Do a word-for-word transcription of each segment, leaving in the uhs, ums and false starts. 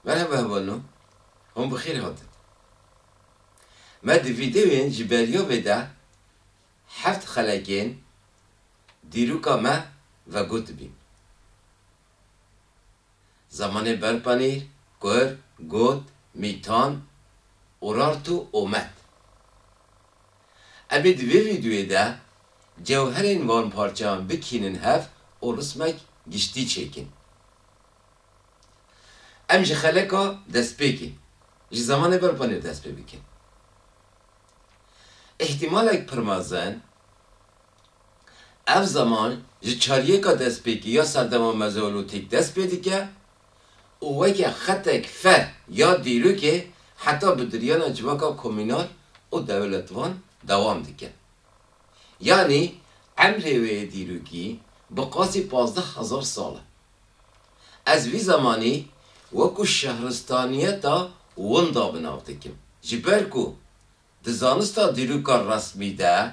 Merheba hevalno, hûn bi xêr hatin. Me di vîdeoyên ji beriya vê de heft xelekên dîroka me vegotibîn. Zemanê berpanîr, kur, got, mîtan, urartu, omet. Em ê di vê vîdeoyê de cewherên van parçeyan bikînin hev û rismek giştî çêkin. Em ji xeleka destpêkê, ji zemanê berpanîr dest pê bikin. Îhtimalek pir mezin, ev zeman ji çariyêka destpêkê ya serdema mezolîtîk dest pê dike û weke xetek fer ya dîrokê heta bi diryana civaka komînal û dewletvan dewam dike. Yanî emrê wê dîrokî bi qasî pazdeh hezar sal e. Ez vî zemanî wekû şehristaniyeta winda bi nav dikim. Ji ber ku di zanista dîroka resmî de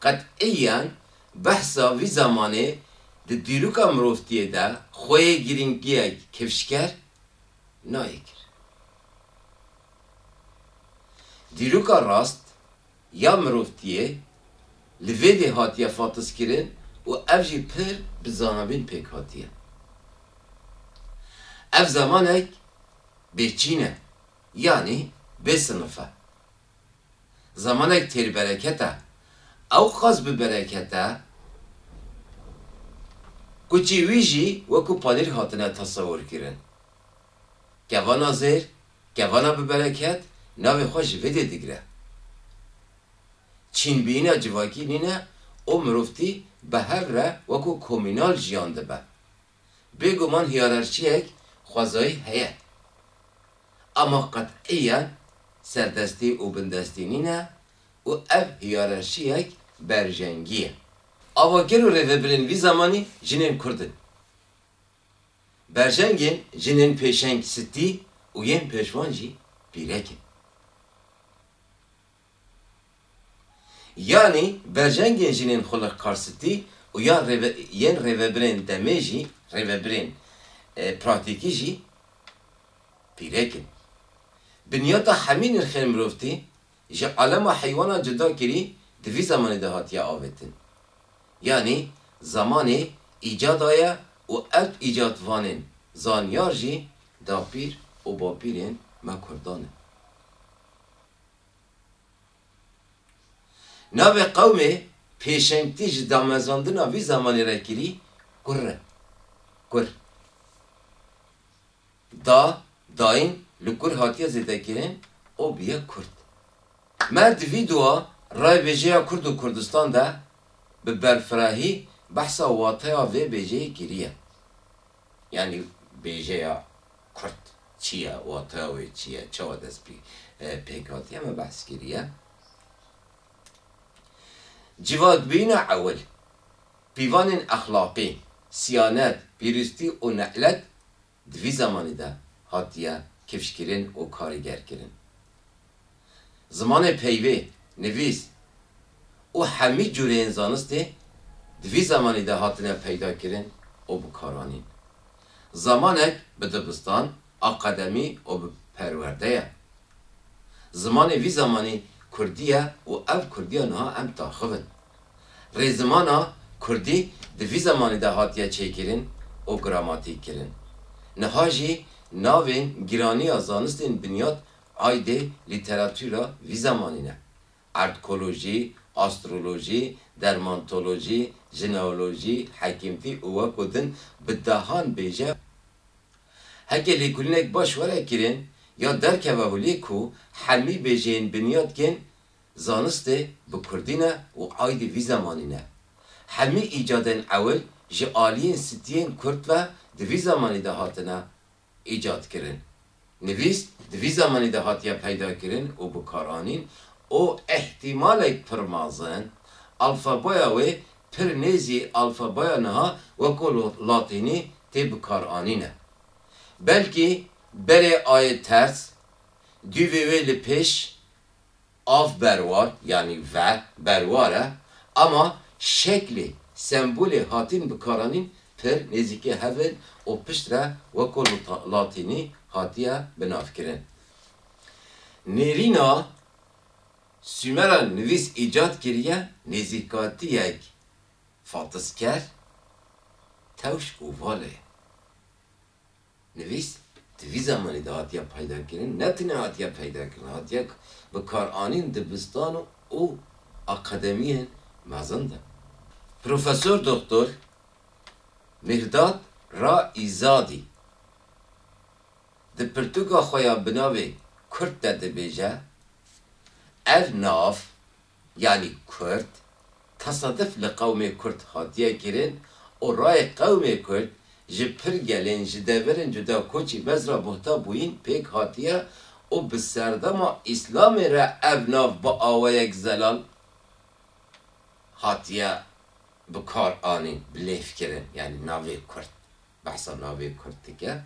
qet'iyen behsa vî zemanê di dîroka mirovtiyê de xweyê girîngiyek kifşker nayê kir. Dîroka rast ya mirovtiyê li vê dê hatiye fatizkirin û ev jî pir bi zanabîn pêk hatiye. Ev zemanek bêçîn e, yanî bê sinif e. Zemanek têr bereket e. Ew qas bi bereket e ku çî wî jî wekû panîr hatine tesewir kirin. Kevana zêr, kevana bi bereket navê xwe ji vê dê digire. Çînbîyîna civakî nîne û mirovtî bi hev re wekû komînal jiyan dibe. Bêguman hiyerarşiyek xwezayî heye. Ama qet'iyen serdestî û bindestî nîne û ev hiyerarşiyek berjengî ye. Avaker û rêvebirên vî zemanî jinên Kurd in. Berjengên jinên pêşeng sitî û yên pêşvan jî pîrek in. Yanî berjengên jinên xulixkar sitî û ya rêve-, yên rêvebirên demê jî, rêvebirên, e, pratîkî jî pîrek in. Binyata hemî nirxên mirovtî ji alema heywanan cuda kirî di vî zemanî de hatiye avêtin. Yanî zemanê îcada ye û ev îcadvanên zanyar jî dapîr û bapîrên me Kurdan in. Navê qewmê pêşengtî ji damezrandina vî zemanî re kirî kur e. Kur. Da, dayîn li kur hatiye zêdekirin û bûye Kurd. Me di vîdeoya Rayê Bêjeya Kurd û Kurdistan de bi berfirehî behsa wateya vê bêjeyê kiriye. Yanî bêjeya Kurd çi ye, wateya wê çi ye, çawa dest pê, e, pêk hatiye me behs kiriye. Civakbûyîna ewil, pîvanên exlaqî, siyanet, pîrûstî û ne'let di vî zemanî de hatiye kifşkirin û karîgerkirin. Zimanê peyvê, nivîs û hemî cûreyên zanistê di vî zemanî de hatine peydakirin û bikaranîn. Zemanek bi dibistan, akademî û bi perwerde ye. Zimanê vî zemanî kurdî ye û ev kurdiya niha em taxivin. Rêzimana kurdî di vî zemanî de hatiye çêkirin û gramatîk kirin. Niha jî navên giraniya zanistên binyat aydê lîteratûra vî zemanî ne. Erdkolojî, astrolojî, dermantolojî, jineolojî, hekîmtî û weko din bi dehan bêje. Heke lêkolînek baş were kirin ya derkeve holê ku hemî bêjeyên binyat kên zanistê bi kurdî ne û aydê vî zemanî ne. Hemî îcadên ewil ji aliyên sitiyên kurd ve di vî zemanî de hatine îcad kirin. Nivîs di vî zemanî de hatiye peyda kirin û bikaranîn û îhtîmalek pir mezin alfabaya wê pir nêzî alfabaya niha weko lo-, latînî tê bikaranîne. Belkî berê ayê ters, dûvê wê li pêş, av berwar, yanî ve, berwar e, ama şeklê, sembolê hatîn bikaranîn pir nêzîkê hev in û piştre weko lata-, latînî hatiye binavkirin. Nêrîna Sumera nivîs îcad kiriye nêzîkatiyek fatizker, tewş û valê. Nivîs di vî zemanî de hatiye peyda kirin, ne tine hatiye peyda kirin, hatiye bikaranîn dibistan û akademiyên mezin de. Profesor Doktor Mihdad Ra Îzadî di pirtûka xwe ya bi navê Kurd de dibêje, ev nav, yanî Kurd, tesaduf li qewmê Kurd hatiye kirin û rayê qewmê Kurd ji pir gelên ji deverên cuda koçî mezra buhta bûyîn pêk hatiye û bi serdema Îslamê re ev nav bi awayek zelal hatiye bi kar anîn, bi lêv kirin, yanî navê Kurd. Behsa navê Kurd dike.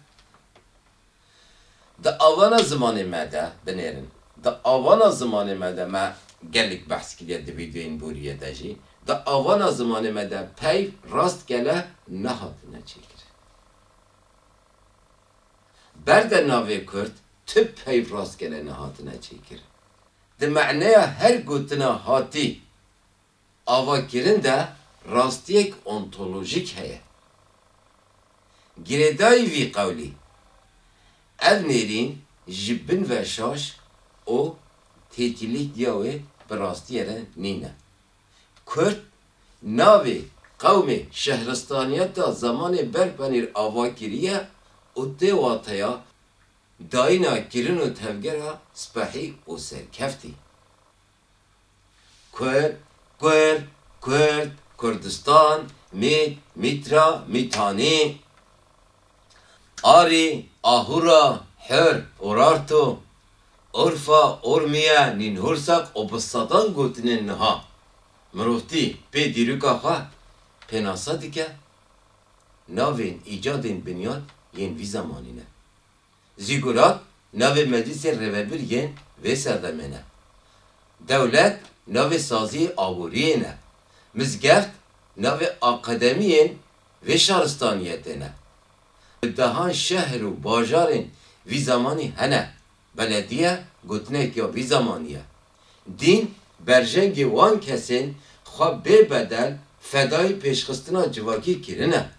Di avana zimanê me de, binêrin, di avana zimanê me de me gelek behs kiriye di vîdeoyên boriyê de jî, di avana zimanê me de peyv rastgele nehatine çêkirin. Ber de navê Kurd tu peyv rastgele nehatine çêkirin. Di maneya her gotina hatî avakirin de rastiyek ontolojîk heye. Girêdayî vî qewlî, ev nêrîn ji bin ve şaş û têkilîk diya wê bi rastiyê re nîne. Kurd navê qewmê şehristaniyeta zemanê berpenîr ava kiriye û tê wateya dayîna kirin û tevgera spehî û serkeftî. Kurd, Kurd, Kurd, Kurdistan, Mît, Mîtra, Mîtanî, Arî, Ahura, Hur, Urartu, Urfa, Urmiye, Nînhursak û bi sedan gotinên niha mirovtî pê dîroka xwe pênasa dike, navên îcadên binyat yên vî zemanî ne. Zîgurat navê meclîsên rêvebir yên vê serdemê ne. Dewlet navê saziyê aboriyê ne. Mizgeft navê akademiyên vê şaristaniyetê ne. Bi dehan şehr û bajarên vî zemanî hene. Belediye gotinek ya vî zemanî ye. Dîn berjengê wan kesên xwe bê bedel fedayî pêşxistina civakî kirine.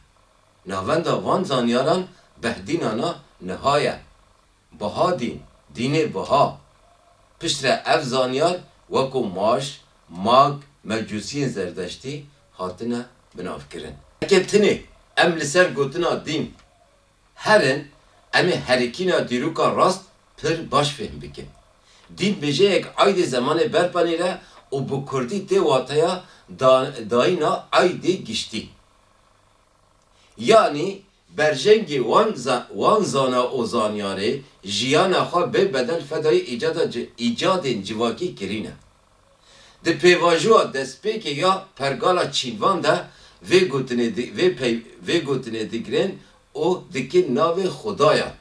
Navenda van zanyaran behdînana niha ye. Biha dîn, dînê biha. Piştre ev zanyar weko Maş, Mag, Mecûsiyên Zerdeştî hatine binavkirin. Heke tinê em li ser gotina dîn herin, em ê herikîna dîroka rast pir baş fêhm bikin. Dîn bêjeyek aydê zemanê berpanî re û bi kurdî tê wateya da-, dayîna aydê giştî. Yanî berjengê wan za-, wan zana û zanyarê jiyana xwe bê bedel fedayî îcada ci-, îcadên civakî kirîne. Di pêvajoya destpêkê ya pergala çînvan de vê gotinê di-, vê pey-, vê gotinê digirin û dikin navê Xudayan.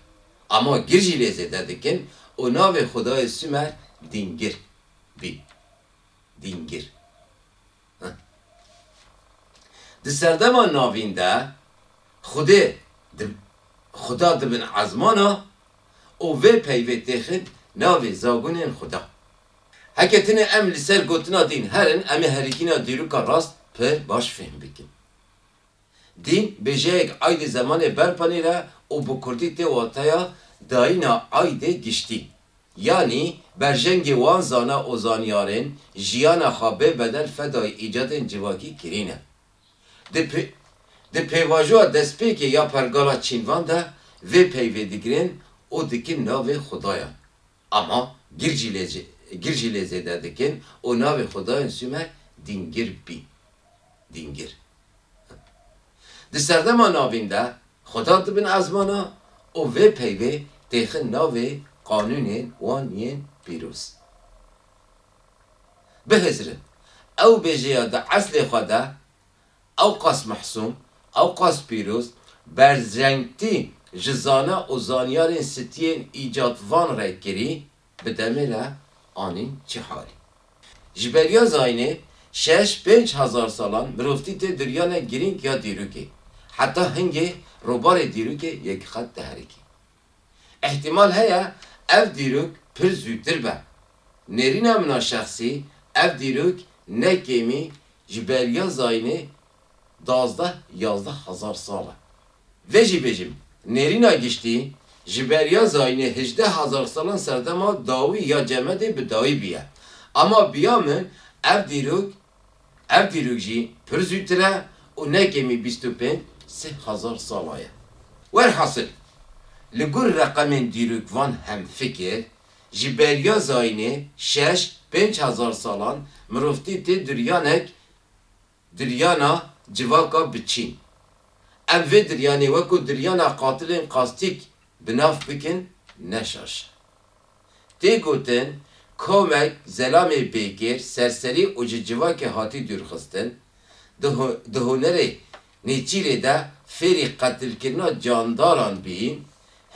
Ama gir jî lê zêde dikin û navê Xudayê Sumer Dîngir bî. Dîngir. Heh. Di serdema navîn de Xudê di, Xuda dibin ezmana û vê peyvê têxin navê zagonên Xuda. Heke tine em li ser gotina dîn herin, em ê herikîna dîroka rast pir baş fêhm bikin. Dîn bêjeyek aydê zemanê berpanî re û bi kurdî tê wateya dayîna aydê giştî. Yanî berjengê wan zana û zanyarên jiyana xwe bê bedel fedayî îcadên civakî kirîne. Di pê-, di pêvajoya destpêkê ya pergala çînvan de vê peyvê digirin û dikin navê Xudayan. Ama gir jî lê zê-, gir jî lê zêde dikin û navê Xudayên Sumer Dîngir bî. Dîngir. Di serdema navîn de Xuda dibin ezmana û vê peyvê têxin navê qanûnên wan yên pîroz. Bihizirin, ew bêjeya di eslê xwe de ewqas mehsûm, ewqas pîroz, berjengtî ji zana û zanyarên stiyên îcadvan re kirî, bi demê re anîn çi halî. Ji beriya zayînê şeş pênc hezar salan mirovtî tê diryane girîng ya dîrokê. Heta hingê robarê dîrokê yekîqet diherikî. Îhtîmal heye ev dîrok pir zûtir be. Nêrîna min a şexsî, ev dîrok ne kêmî ji beriya zayînê duwazdeh yazdeh hezar sal e. Vê jî bêjim, nêrîna giştî ji beriya zayînê hejdeh hezar salan serdema dawî ya cemedê bi dawî bûye. Ama biya min ev dîrok, ev dîrok jî pir zûtir e û ne kêmî bîst û pênc sê hezar sala ye. Werhasil, li gor reqemên dîrokvan hemfikir, ji beriya zayînê şeş pênc hezar salan mirovtî tê duryanek, duryana civaka bi çîn. Em vê duryanê wekû duryana qatilên qastîk bi nav bikin, ne şaş e. Tê gotin, komek zelamê bêkêr, serserî û ji civakê hatî dûrxistin, di ho-, di hunerê nêçîrê de fêrî qetilkirina candaran bîn,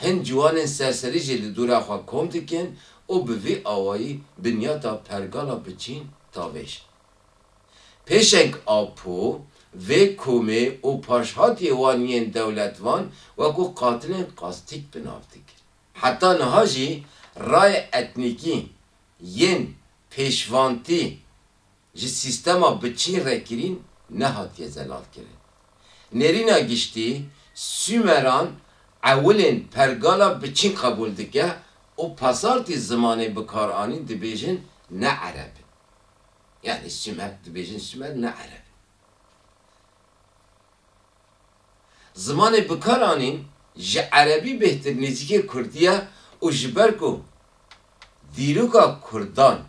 hin ciwanên serserî jî li dora xwe kom dikin û bi vî awayî binyata pergala bi çîn tavêjin. Pêşeng Apo vê komê û paşhatiyê wan yên dewletvan wekû qatilên qastîk bi nav dikir. Heta niha jî rayê etnîkî yên pêşvantî ji sîstema bi çîn re kirîn nehatiye zelalkirin. Nêrîna giştî, Sûmeran ewilên pergala bi çîn qebûl dike û pasartî zimanê bikaranîn dibêjin ne ereb in. Yanî Sûmer, dibêjin Sûmer ne ereb in. Zimanê bikaranîn ji erebî bêhtir nêzîkê kurdî ye û ji ber ku dîroka kurdan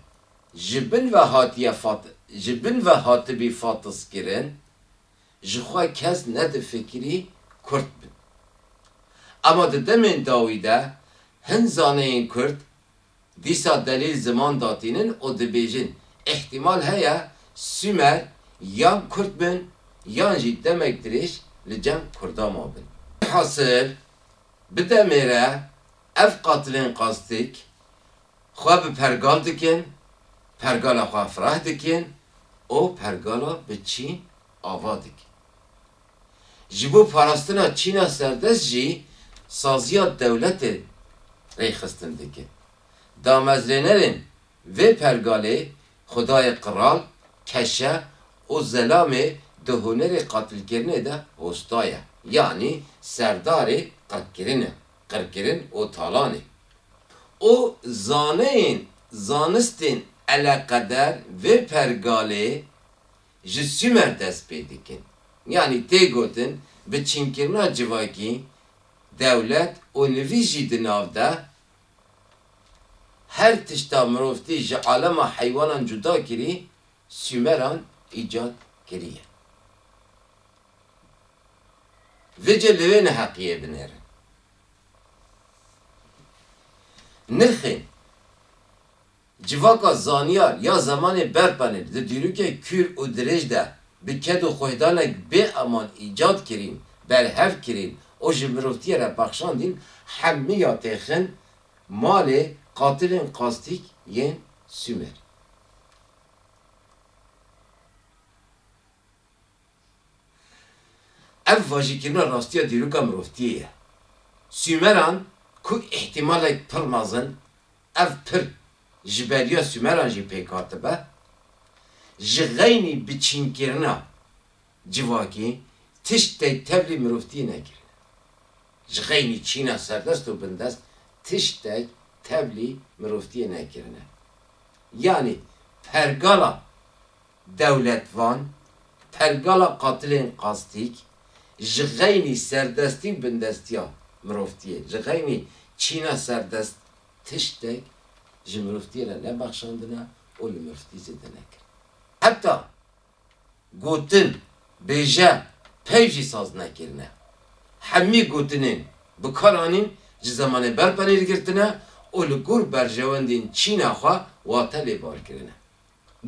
ji bin ve hatiye fat-, ji bin ve hatibî fatizkirin, ji xwe kes nedifikirî kurd bin. Ema di demên dawî de hin zaneyên kurd dîsa delîl ziman datînin û dibêjin, îhtîmal heye Sûmer yan kurd bin, yan jî demek dirêj li cem kurda mabin. Hasil, bi demê re ev qatilên qastîk xwe bi pergal dikin, pergala xwe fireh dikin û pergala bi çîn ava dikin. Ji bo parastina Çîna serdest jî saziya dewletê rêxistin dikin. Damezrênerên vê pergalê xwedayê qiral, keşe û zelamê di hunerê qatilkirinê de hosta ye, yanî serdarê qirkirin e, qirkirin û talanê. Û zaneyên, zanistên eleqeder vê pergalê ji Sûmer dest pê dikin. Yanî tê gotin, bi çînkirina civakî, dewlet û nivîs jî di nav de, her tişta mirovtî ji alema heywanan cuda kirî, Sûmeran îcad kiriye. Vêce li wê neheqiyê binêrin. Nirxên civaka zanyar ya zemanê berpenir di dîrokê kûr û dirêj de bi ked û xwehdanek bê eman îcad kirîn, berhev kirîn û ji mirovtiyê re pexşandîn, hemiya têxin malê qatilên qastîk yên Sûmer. Ev vajîkirina rastiya dîroka mirovtiyê ye. Sûmeran ku îhtîmalek pir mezin, ev pir ji beriya Sûmeran jî pêk hatibe, ji xeynî biçînkirina civakî tiştek tevlî mirovtiyê nekirine. Ji xeynî Çîna serdest û bindest tiştek tevlî mirovtiyê nekirine. Yanî pergala dewletvan, pergala qatilên qastîk, ji xeynî serdestî û bindestiya mirovtiyê, ji xeynî Çîna serdest tiştek ji mirovtiyê re nebexşandine û li mirovtî zêde nekir. Heta gotin, bêje, peyv jî saz nekirine. Hemî gotinên bi kar anîn ji zemanê berpenêr girtine û li gor berjewendên Çîna xwe wate lê bar kirine.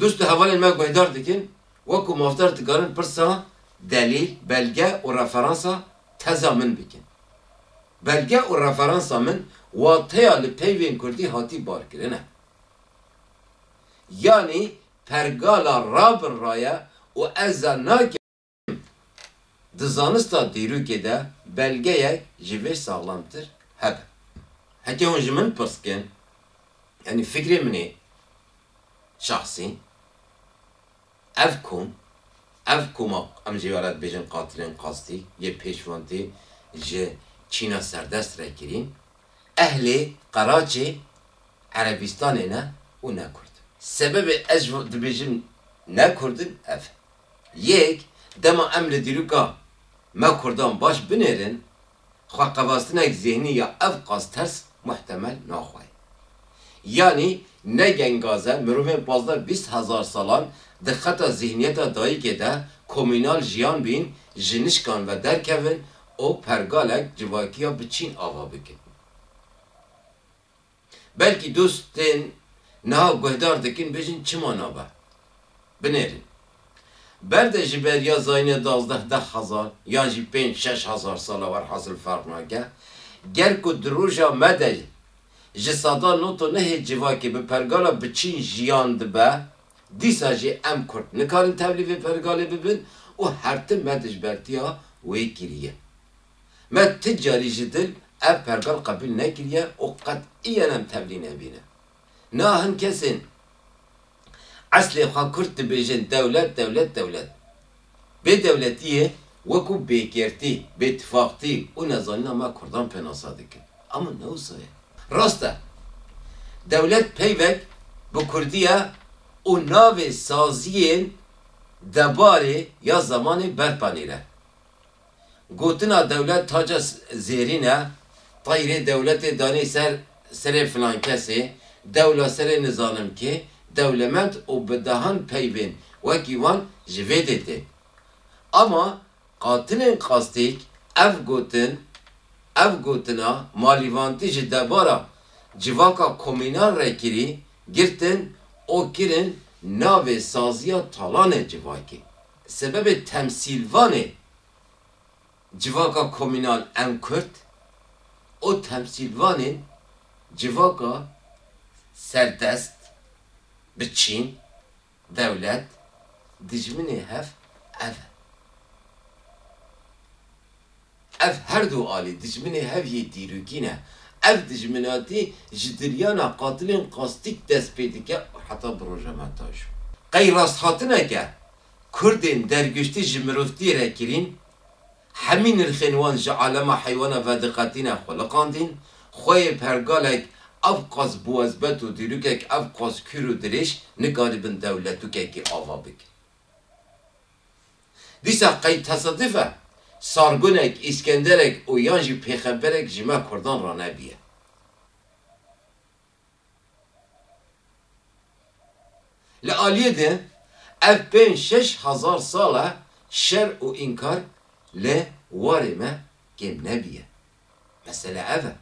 Dost û hevalên me guhdar dikin, wekû mafdar dikarin pirsa delîl, belge û referansa teza min bikin. Belge û referansa min wateya li peyvên kurdî hatî bar kirine. Yanî pergala rabin raye û ez zan nakim di zanista dîrokê de belgeyek ji vê saxlamtir hebe. Heke hûn ji min pirs kin, yanî fikrê min ê şexsî, ev kom, ev koma em jê re dibêjin qatilên qastî, yê pêşvan tê ji Çîna serdest re kirîn, ehlê Qeraçê Erebîstanê ne û ne Kurd. Sebebê ez ji dibêjim ne Kurd in ev e. Yek, dema em li dîroka me Kurdan baş binêrin, xweqevastinek zêhnî ya ev qas ters muhtemel naxwe. Yanî ne gengaze mirovên pazdeh bîst hezar salan di xeta zêhniyeta dayikê de komînal jiyan bîn, ji nişkan ve derkevin û pergalek civakiya bi Çîn ava bikin. Belkî dostên niha guhdar dikin, bêjin çima nabe? Binêrin. Berde ji beriya zayînê duwazdeh deh hezar yan jî pênc şeş hezar sala werhasil ferq nake. Ger ku di roja me de ji seda nod û nehê civakê bi pergala bi Çîn jiyan dibe, dîsa jî em Kurd nikarin tevlî vê pergalê bibin û her tim me dijbertiya wê kiriye. Me ti carî ji dil ev pergal qebûl nekiriye û qetîyen em tevlî nebîne. Niha hin kesên eslê xwe Kurd dibêjin dewlet, dewlet, dewlet. Bêdewletiyê wekû bêkertî, bêtifaqtî û nezanîna me Kurdan pênasa dikin. Ama ne wisa ye. Rast e, dewlet peyvek bi Kurdî ye û navê saziyên debarê ya zemanê berpanî re. Gotina dewlet taca s-, zêrîn e, teyrê dewletê danî ser serê filan kesê, dewla serê nizanim kê, dewlemend û bi dehan peyvên wekî wan ji vê dê tê. Ama qatilên qastîk ev gotin, ev gotina malîvantî ji debara civaka komînal re kirî, girtin û kirin navê saziya talanê civakê. Sebebê temsîlvanê civaka komînal em Kurd û temsîlvanên civaka serdest bi Çîn, dewlet, dijminê hev ev e. Ev her du alî dijminê hev yê dîrokî ne. Ev dijminatî ji diryana qatilên qastîk dest pê dike û heta bi roja me ta jû. Qey rasthatineke Kurdên derguştî ji mirovtiyê re kirîn, hemî nirxên wan ji alema heywana vediqetîne xuliqandîn, xweyê pergalek ev qas biwezbet û dîrokek ev qas kûr û dirêj nikaribin dewletokekî ava bikin. Dîsa qey tesaduf e, Sargonek, Îskenderek û yan jî pêxemberek ji me Kurdan re nebiye. Li aliyê din ev pênc şeş hezar sal e şer û înkar li warê me kêm nebiye. Mesele ev e.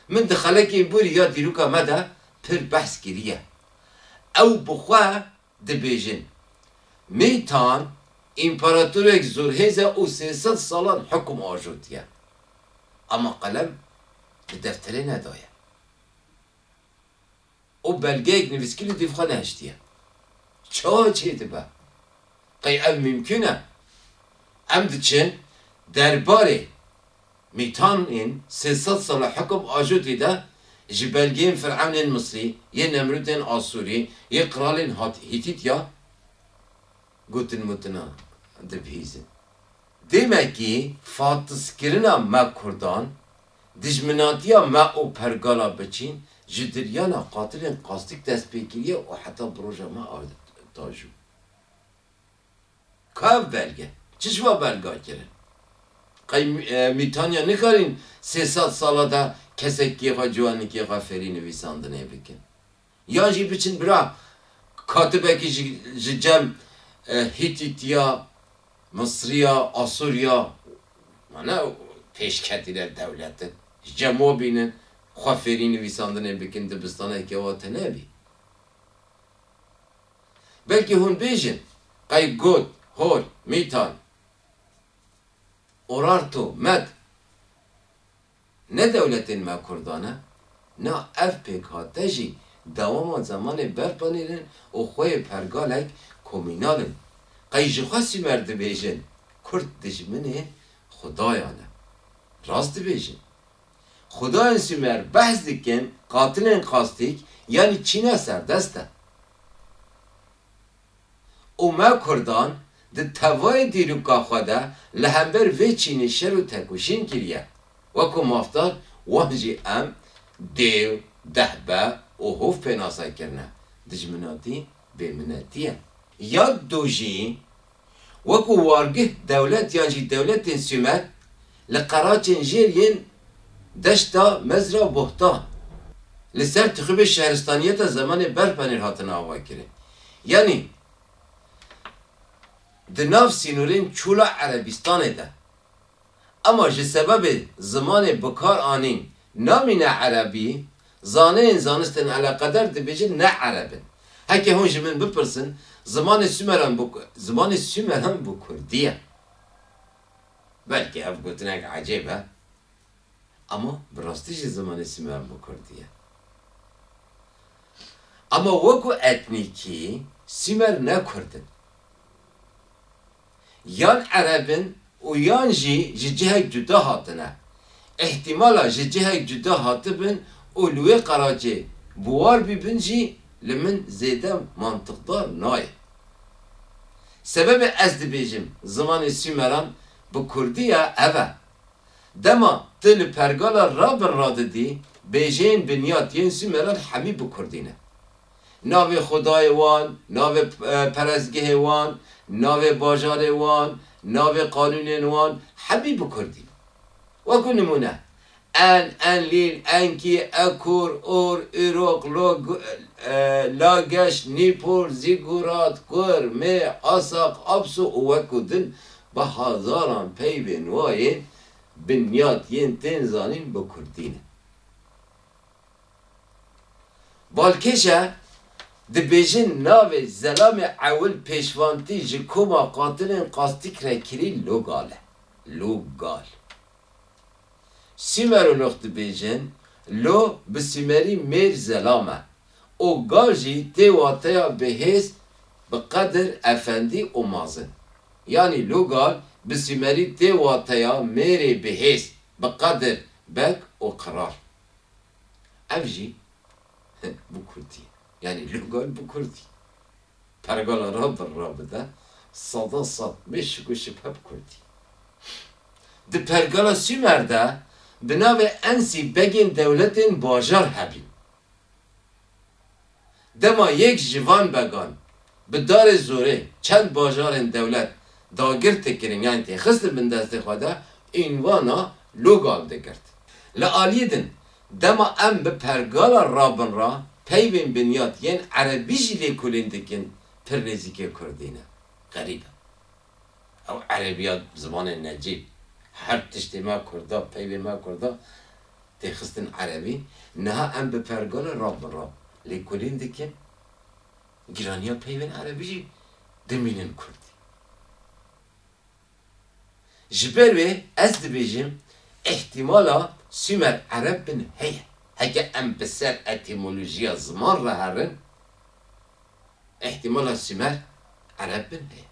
Min di xelekên borî ya dîroka me de pir behs kiriye. Ew bi xwe dibêjin, Mîtan împaratorek zorhêz e û sê sed salan hukm ajotiye. Ama qelem bi defterê nedaye. Û belgeyek nivîskî li dîv xwe nehiştiye. Çawa çêdibe? Qey ev mimkûn e? Em diçin derbarê Mîtanên sê sed sala hukm ajotî de ji belgeyên Firewnên Misrî, yê Nemrûdên Asûrî, yê qralên Hat-, Hîtît ya gotin mutina dibihîzin. Demekî fatizkirina me Kurdan, dijminatiya me û pergala bi Çîn ji diryana qatilên qastîk dest pê kiriye û heta bi roja me a ta jû. Ka ev belge? Çi ji va belga kirin? Qey, e, Mîtanya nikarîn sê sed sala de kesekî xwe, ciwanikê xwe fêrî nivîsandinê bikin? Yan jî biçin bira katibekî ji, ji cem, e, Hîtîtiya, Misriya, Asûriya, mane pêşketîne dewletin, ji cem wa bînin, xwe fêrî nivîsandinê bikin, dibistaneke wa tenebî. Belkî hûn bêjin, qey Got, Hor, Mîtan, Urartu, Med ne dewletên me Kurdan e? Na, ev pêkhate jî dewama zemanê berpanîr in û xweyê pergalek komînal in. Qey ji xwe Sûmer dibêjin, Kurd dijminê Xudayan e. Rast dibêjin. Xwedayên Sumer behs dikin qatilên qastîk, yanî çîna serdest e. Û me Kurdan di tevayê dîroka xwe de li hember vê çînê şer û tekoşîn kiriye. Wekû mafdar wan jî em dêw, dehbe û hov pênase kirine, dijminatî, bêminetî ye. Yad do jî wekû wargih dewlet yan jî dewletên Sumer li qeraçên jêr yên deşta Mezra Bohtan li ser tixûbê şehristaniyeta zemanê berpenêr hatine avakirin. Yanî di nav sînorên çûla Erebîstanê de. Ema ji sebebê zimanê bikar anîn namîne erebî, zaneyên zanistên eleqeder dibêjin ne ereb in. Heke hûn ji min bipirsin, zimanê Sumeran bi, zimanê Sumeran bi kurdî ye. Belkî ev gotinek ecêb e. Ama bi rastî jî zimanê Sumer bi kurdî ye. Ama wekû etnîkî Sumer ne kurd in. Yan ereb in û yan jî ji cihek cuda hatine. Îhtîmala ji cihek cuda hatibin û li wê qeracê bi war bîbin jî li min zêde mantiqdar nayê. Sebebê ez dibêjim zimanê Sumeran bi kurdî ye ev e. Dema tu li pergala Rabin radidî, bêjeyên binyat yên Sumeran hemî bi kurdî ne. Navê xwedayê wan, navê, e, perestgehê wan, navê bajarê wan, navê qanûnên wan, hemî bi kurdî ne. Wekû nimûne, En, Enlîl, Enkî, Ekur, Ur, Uruk, Log, e, Lageş, Nîpur, Zîgurat, Kur, Mê, Asak, Apsu û wekû din bi hezaran peyvên wayên binyat yên tên zanîn bi kurdî ne. Balkêş e, dibêjin navê Zelamê Ewil pêşvantî ji koma qatilên qastîk re kirî Logal e. Logal. Sumerolog dibêjin, Lo bi Sumerî mêr zelam e û gal jî tê wateya bihêz, bi qedir, efendî û mazin. Yanî Logal bi Sumerî tê wateya mêrê bihêz, bi qedir, beg û qral. Ev jî bi kurdî. Yanî Logal bi kurdî. Pergala Rabin rabide, sada sed bê şik û şibhe bi kurdî. Di pergala Sumer de bi navê Ensî begên dewletên bajar hebîn. Dema yek ji van began bi darê zorê çend bajarên dewlet dagir dikirin, yanî têxistin bin destê xwe de, învana Logal digirt. Li aliyê din, dema em bi pergala Rabin re peyvên binyat yên erebî jî lêkolîn dikin, pir nêzîkê kurdî ne. Xerîb e. Ew erebiya zimanê necîb. Her tiştê me kurda, peyvê me kurda têxistin erebî. Niha em bi pergala Rabin re lêkolîn dikin, giraniya peyvên erebî jî dimînin kurdî. Ji ber wê ez dibêjim, îhtîmala Sumer ereb bin heye. Heke em bi ser etîmolojiya ziman re herin, îhtîmala Sumer ereb bin heye.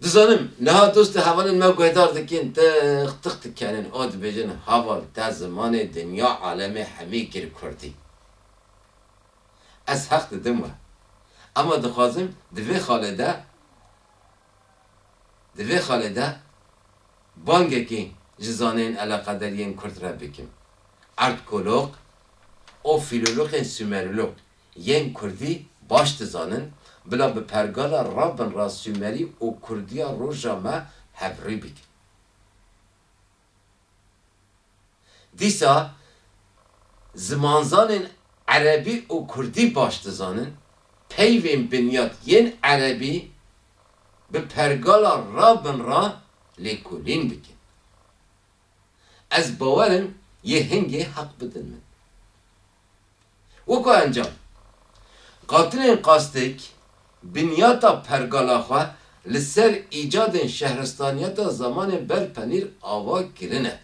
Dizanim, niha dost û hevalên me guhdar dikin, tix tix dikenin û dibêjin, heval, te zimanê dinya alemê hemî kir kurdî. Ez heq didim we. Ema dixwazim di vê xalê de, di vê xalê de bangekî ji zaneyên eleqeder yên kurd re bikim. Erdkolog û fîlologên sumerolog yên kurdî baş dizanin, bila bi pergala Rabin re sumerî û kurdiya roja me hevrû bikin. Dîsa zimanzanên erebî û kurdî baş dizanin, peyvên binyat yên erebî bi pergala Rabin re lêkolîn bikin. Ez bawer im yê hingê heq bidin min. Wekî encam, qatilên qastik binyata pergala xwe li ser îcadên şehristaniyeta zemanê berpenîr ava kirine.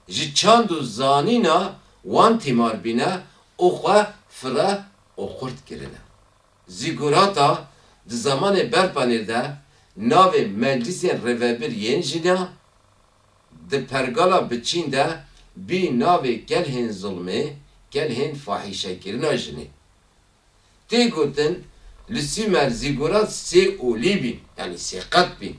Ji çand û zanîna wan tîmar bîne û xwe fire û xurt kirine. Zîgurata di zemanê berpanîr de navê meclîsên rêvebir yên jina di pergala biçîn de bî navê kelhên zilmê, kelhên fahîşekirina jinê. Tê gotin, li Sûmer zîgurat sê olî bîn, yanî sê qet bîn.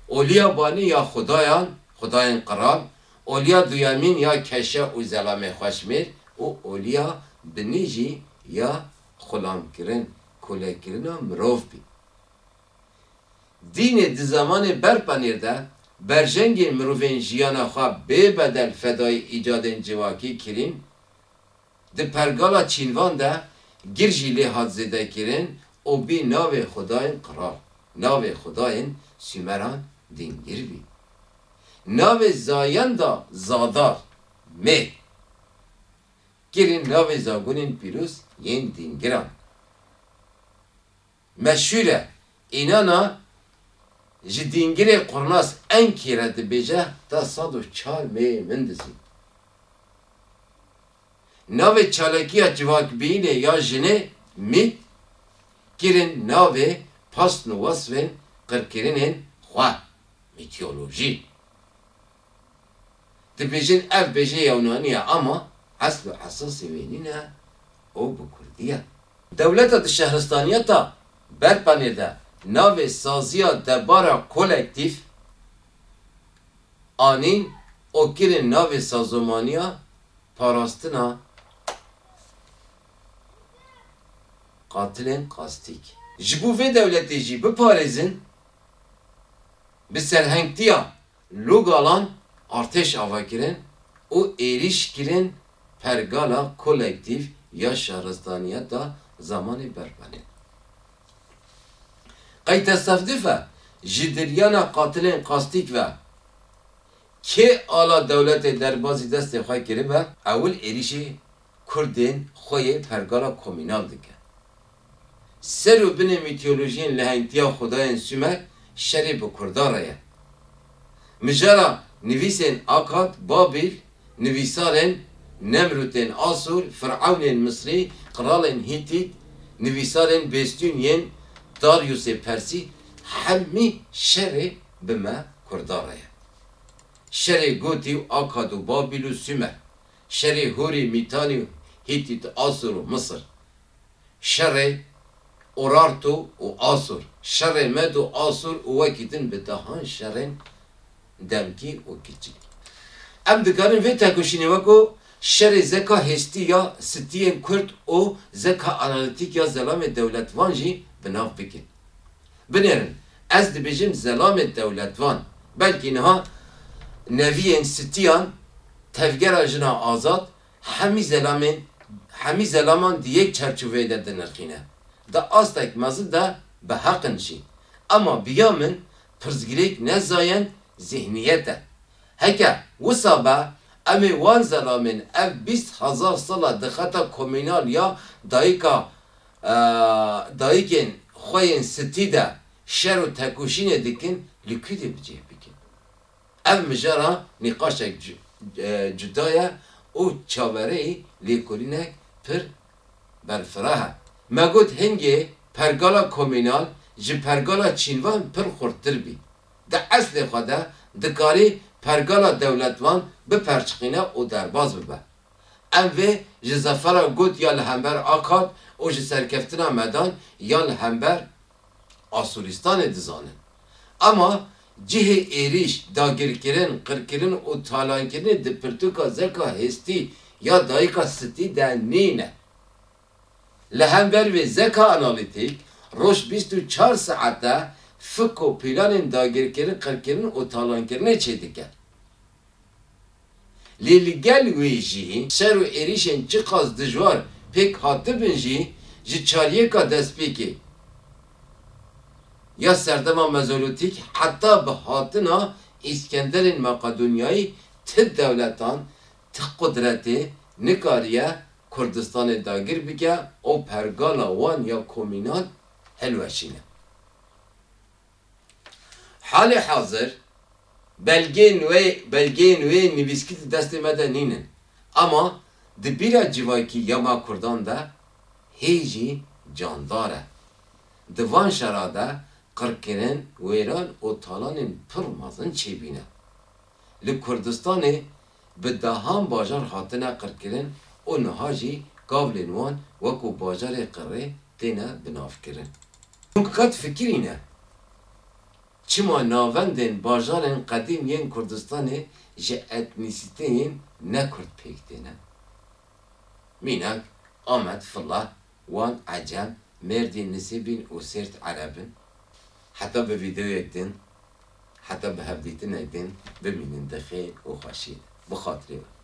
Oliya banî ya xudayan, xudayên qral, oliya duyemîn ya keşe û zelamê xweşmêr û oliya binî jî ya xulamkirin, kolekirina mirov bî. Dînê di zemanê berpanêr de berjengên mirovên jiyana xwe bê bedel fedayê îcadên civakî kirîn, di pergala çînvan de gir jî lê hat zêdekirin û bî navê xudayên qral, navê xudayên Sûmeran dîngir bî. Navê zayenda Zadar, Mê, kirin navê zagonên pîroz yên dîngiran. Meşhûr e. Înana ji dîngirê Qurnas Enkî re dibêje, te sed û çar meyê min dizî. Navê çalakiya civakbîyînê ya jinê, mît, kirin navê pasn û wesfên qirkirinên xwe, mîtolojî. Dibêjin ev bêje Yewnanî ye, ama esl û esasê wê nîne û bi kurdî ye. Dewleta di şehristaniyeta berpanê de navê saziya debara kolektîf anîn û kirin navê sazomaniya parastina qatilên qastîk. Ji bo vê dewletê jî biparêzin, bi serhengtiya Logalan artêş ava kirin û êrîş kirin pergala kolektîf ya şaristaniyeta zamanê berpanê. Qey tesefdif e, ji diryana qatilên qastîk ve kê ala dewletê derbazî destê xwe kiribe, ewil êrîşê Kurdên xwe yê pergala komînal dike. Ser û binê mîtolojiyên lehengtiya xwedayên Sumer şerê bi Kurda re ye. Mijara nivîsên Akad, Babîl, nivîsarên Nemrûtên Asûr, Firewnên Misrî, qralên Hîtît, nivîsarên Bêstûn yên Daryusê Persî, hemî şerê bi me Kurda re ye. Şerê Gotî û Akad û Babîl û Sumer, şerê Hûrî, Mîtanî û Hîtît, Asûr û Misir, şerê Urartu û Asûr, şerê Med û Asûr û wekî din bi dehan şerên demkî û kiçik. Em dikarin vê tekoşînê weko şerê zeka hêstî ya stiyên Kurd û zeka analîtîk ya zelamê dewletvan jî bi nav bikin. Binêrin, ez dibêjim zelamê dewletvan, belkî niha neviyên stiyan, tevgera jina azad, hemî zelamên, hemî zelaman di yek çerçoveyê de dinirxîne. Di astek mezin de bi heq in jî. Ema bi ya min pirsgirêk ne zayend, zîhniyet e. Heke wisa be, em ê wan zelamên ev bîst hezar sala di xeta komînal ya dayika, e, dayikên xwe yên stî de şer û tekoşînê dikin, li ku dê bi cih bikin? Ev mijara nîqaşek cu-, e, cuda ye û çavereyî lêkolînek pir berfireh e. Me got hingê pergala komînal ji pergala çînvan pir xurttir bî. Di eslê xwe de dikarî pergala dewletvan biperçiqîne û derbaz bibe. Em vê ji zefera Got ya li hember Akad û ji serkeftina Medan ya li hember Asûristanê dizanin. Ema cihê êrîş, dagirkirin, qirkirin û talankirinê di pirtûka zeka hêstî ya dayika stî de nîne. Li hember vê zeka analîtîk, roj bîst û çar saete fik û planên dagirkirin, qirkirin û talankirinê çêdike. Lê li gel wê jî şer û êrîşên çiqas dijwar pêk hatibin jî, ji çaryêka destpêkê ya serdema Mezolîtîk heta bi hatina Îskenderên Makedonyayî ti dewletan, ti qudretê nikariye Kurdistanê dagir bike û pergala wan ya komînal hilweşîne. Halê hazir belgeyên wê, belgeyên wê nivîskî di destê me de nînin. Ema di bîra civakî ya me Kurdan de hê jî candar e. Di van şera de qirkirin, wêran û talanên pir mezin çêbîne. Li Kurdistanê bi dehan bajar hatine qirkirin û niha jî gavlên wan wekû bajarê qirê têne binavkirin. Hûn qet fikirîne çima navendên bajarên qedîm yên Kurdistanê ji etnîsîteyên ne kurd pêk têne? Mînak, Amed, Fila, Wan, Ecem, Mêrdîn, Nisêbîn û Sêrt Ereb in. Heta bi vîdeoyek din, heta bi hevdîtinek din, bimînin di xêr û xweşî de. Bi xatirê we.